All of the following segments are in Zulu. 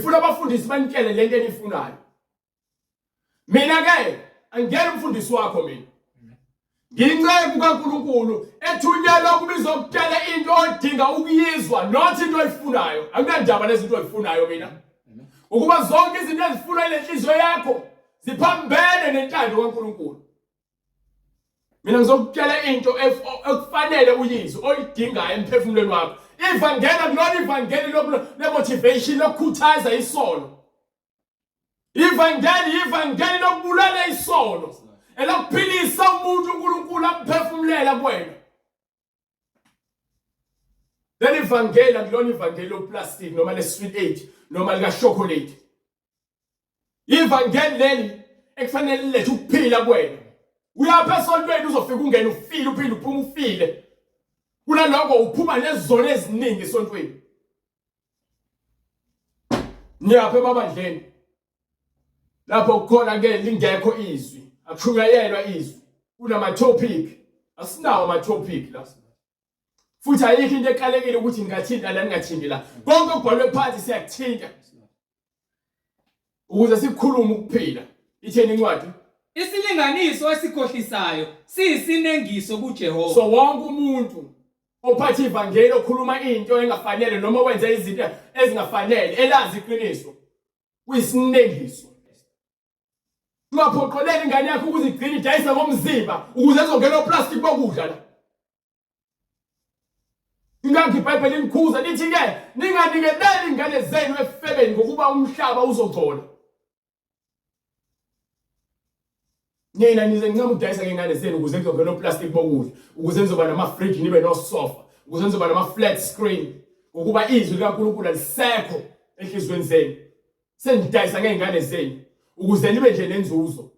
Nifuna abafundisi banitshele lento enifunayo. Mina ke angiyena umfundisi wakho mina. Nginceku kaNkuluNkulu ethunyelwa ukuba izokutshela into odinga ukuyizwa not into oyifunayo. Anginandaba nezinto oyifunayo mina. Ukuba zonke izinto ezifunwa ile nhliziyo yakho ziphambene nentando kaNkuluNkulu. Mina ngizokutshela into ekufanele uyizwe oyidingayo emphefumulweni wakho. Ivangeli akulona ivangeli le-motivation lokukhuthaza isono. Ivangeli ivangeli lokubulala isono elokuphilisa umuntu uNkulunkulu amphefumulela kuwena. Leli vangeli akulona ivangeli loplastic noma le-sweet aid noma lika-chocolate. Ivangeli leli ekufanele lilethe ukuphila kuwena. Uyapha esontweni uzofika ungene ufile uphinde uphume ufile. Kunaloko uphuma nezono eziningi esontweni. Niyapha emabandleni lapho kukhona ke lingekho izwi, akushunyayelwa izwi, kunama topic, asinawo ama topic la. Futhi ayikho into ekalekile ukuthi ningathinta la ningathinti la. Konke okubhalwe phansi siyakuthinta. Ukuze sikhulume ukuphila. Itheni incwadi? Isilinganiso esikhohlisayo siyisinengiso kuJehova. So wonke umuntu ophatha ivangeli okhuluma into engafanele noma wenza izinto ezingafanele elazi iqiniso kuyisinengiso. Ungaphoqeleli ingane yakho ukuze igcine idayisa ngomzimba ukuze ezongena oplastic bokudla la. Ingakho iBhayibheli linikhuza lithi-ke ninganikeleli ingane zenu efebeni ngokuba umhlaba uzogcola. Nina nize nincama ukudayisa ngey'ngane zenu ukuze kuzongena oplastic bokudla, ukuze nizoba namafriji nibe nosofa, ukuze nizoba nama-flat screen, ngokuba izwi likaNkulunkulu alisekho enhliziyweni zenu. Senidayisa ngey'ngane zenu ukuze nibe nje nenzuzo.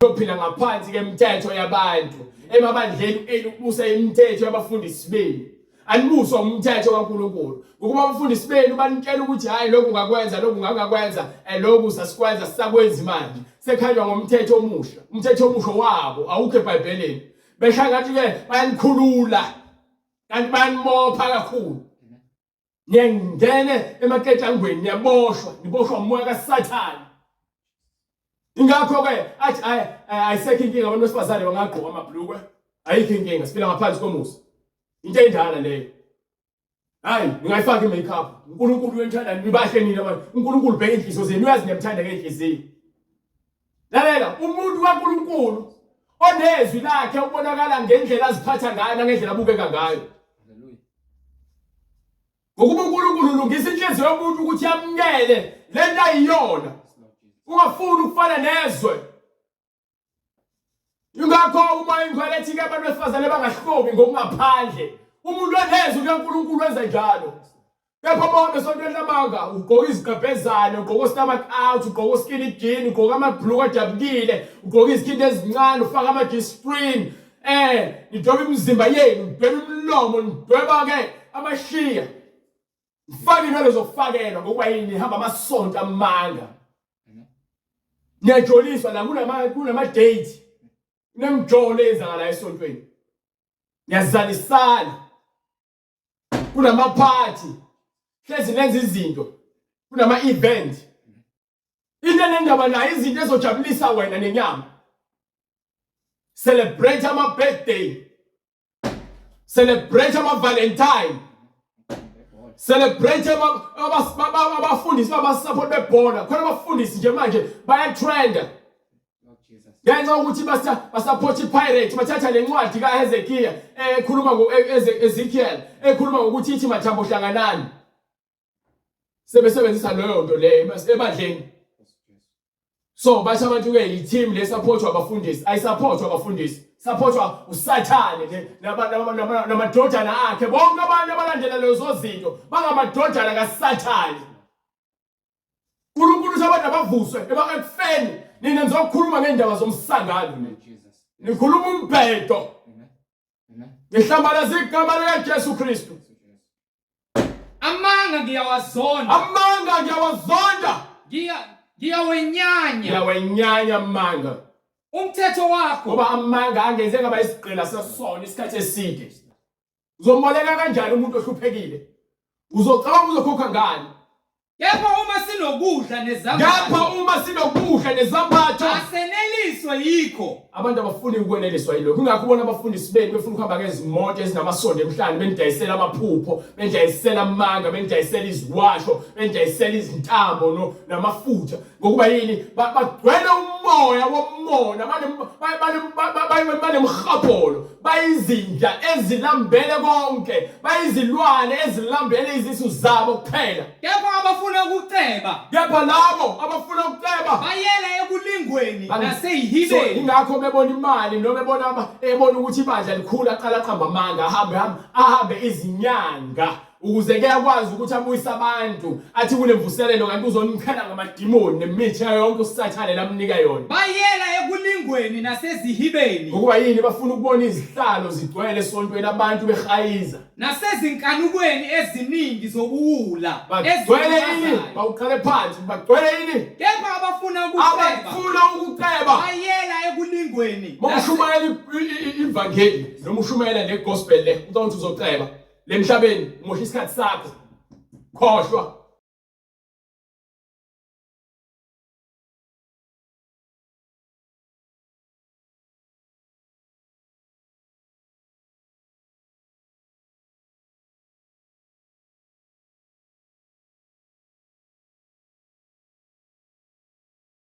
Yophila ngaphansi kemithetho yabantu emabandleni enu kubusa imithetho yabafundisi benu. Anibuswa umthetho kaNkulunkulu. Ngokuba abafundisi benu banitshela ukuthi hayi lokhu ungakwenza lokhu ungangakwenza eh, lokhu sasikwenza sisakwenzi manje. Sekhanjwa ngomthetho omusha. Umthetho omusha wabo awukho eBhayibhelini. Besha ngathi ke bayanikhulula kanti bayanibopha kakhulu. Niyangena emaketangweni niyaboshwa, niboshwa umoya kaSathane. Ingakho-ke athi ayisekho inkinga abantu besifazane bangagqoka amabhlukwe, ayikho inkinga, siphila ngaphansi komusa. Into endala leyo. Hayi, ningayifaki i-makeup. uNkulunkulu uyanithanda nibahle nina abantu. uNkulunkulu ubheka inhliziyo zenu, uyazi niyamthanda ngenhliziyo. Lalela, umuntu kaNkulunkulu onezwi lakhe ubonakala ngendlela aziphatha ngayo nangendlela abukeka ngayo. Ngokuba uNkulunkulu ulungisa inhliziyo yomuntu ukuthi yamukele lento ayiyona. Ungafuni ukufana nezwe. Ingakho uma ingcwele ethi-ke abantu besifazane bangahlobi ngokungaphandle. Umuntu onezwi likaNkulunkulu wenza njalo. Kepha uma uhambe esontweni lamanga ugqoka izigqebhezane, ugqoka o-stomach out, ugqoka o-skinny jean, ugqoka amabhuluku adabukile, ugqoka izikhindi ezincane, ufaka ama-G-string, eh, nidweba imizimba yenu, nidweba imilomo, nidweba-ke amashiya. Nifake inwele zokufakelwa ngokuba yini nihamba amasonto amanga. Niyajoliswa la kunama kunama date. Kunemjolo eyenzakala esontweni. Niyazalisana. Kunamaphathi. Hlezi nenza izinto. Kunama event. Into enendaba nayo izinto ezojabulisa wena nenyama. Celebrate ama birthday. Celebrate ama Valentine. Celebrate abafundisi babasupport bebhola. Khona abafundisi nje manje bayatrenda. Ngenxa yokuthi basapotha iPirates bathatha le ncwadi kaHezekiya ekhuluma ngo-Ezekiel ekhuluma ngokuthi ithi mathambo hlanganani. Sebesebenzisa leyo nto leyo ebandleni. So bathi abantu ke i-team le supportwa abafundisi, ayisupportwa abafundisi. Supportwa uSathane namadodana akhe. Bonke abantu abalandela lezo zinto bangamadodana kaSathane. uNkulunkulu uthi abantu abavuswe ekufeni. Nina nizokhuluma ngendaba zomsangano nina. Nikhuluma umbhedo. Ngihlambalaza igama likaJesu Kristu. Amanga ngiyawazonda. Amanga ngiyawazonda. Ngiyawenyanya. Ngiyawenyanya amanga. Umthetho wakho. Ngoba amanga angenze ngaba isigqila sesono isikhathi eside. Uzomboleka kanjani umuntu ohluphekile? Uzocabanga uzokhokha ngani? Kepha uma sinokudla nezambatho. Kepha uma sinokudla nezambatho. Aseneliswe yikho. Abantu abafuni ukweneliswa yilokho. Kungakho ubona abafundisi benu befuna ukuhamba ngezimoto ezinamasondo emhlane benidayisela amaphupho, benidayisela amanga, benidayisela iziwasho, benidayisela izintambo no namafutha. Ngokuba yini? Bagcwele umoya womona, banemhapolo. Bayizinja ezilambele konke, bayizilwane ezilambele izisu zabo kuphela. Kepha abafuna ukuceba. Kepha labo abafuna ukuceba bayela ekulingweni naseyihibeni. So ingakho bebona imali noma ebona ebona ukuthi ibandla likhula aqala aqamba amanga ahambe ahambe izinyanga ukuze ke akwazi ukuthi abuyise abantu athi kunemvuselelo kanti uzoniqhela ngamadimoni nemithi yayo yonke usathane lamnika yona. Bayela ekulingweni nasezihibeni. Ngokuba yini bafuna ukubona izihlalo zigcwele esontweni abantu behayiza. Nasezinkanukweni eziningi zobuwula. Bagcwele yini? Bawuqale phansi bagcwele yini? Kepha abafuna ukuceba. Abafuna ukuceba. Bayela ekulingweni. Mawushumayela ivangeli noma ushumayela le gospel le ucabanga ukuthi uzoceba. Lemhlabeni umosha isikhathi sakho. Khohlwa.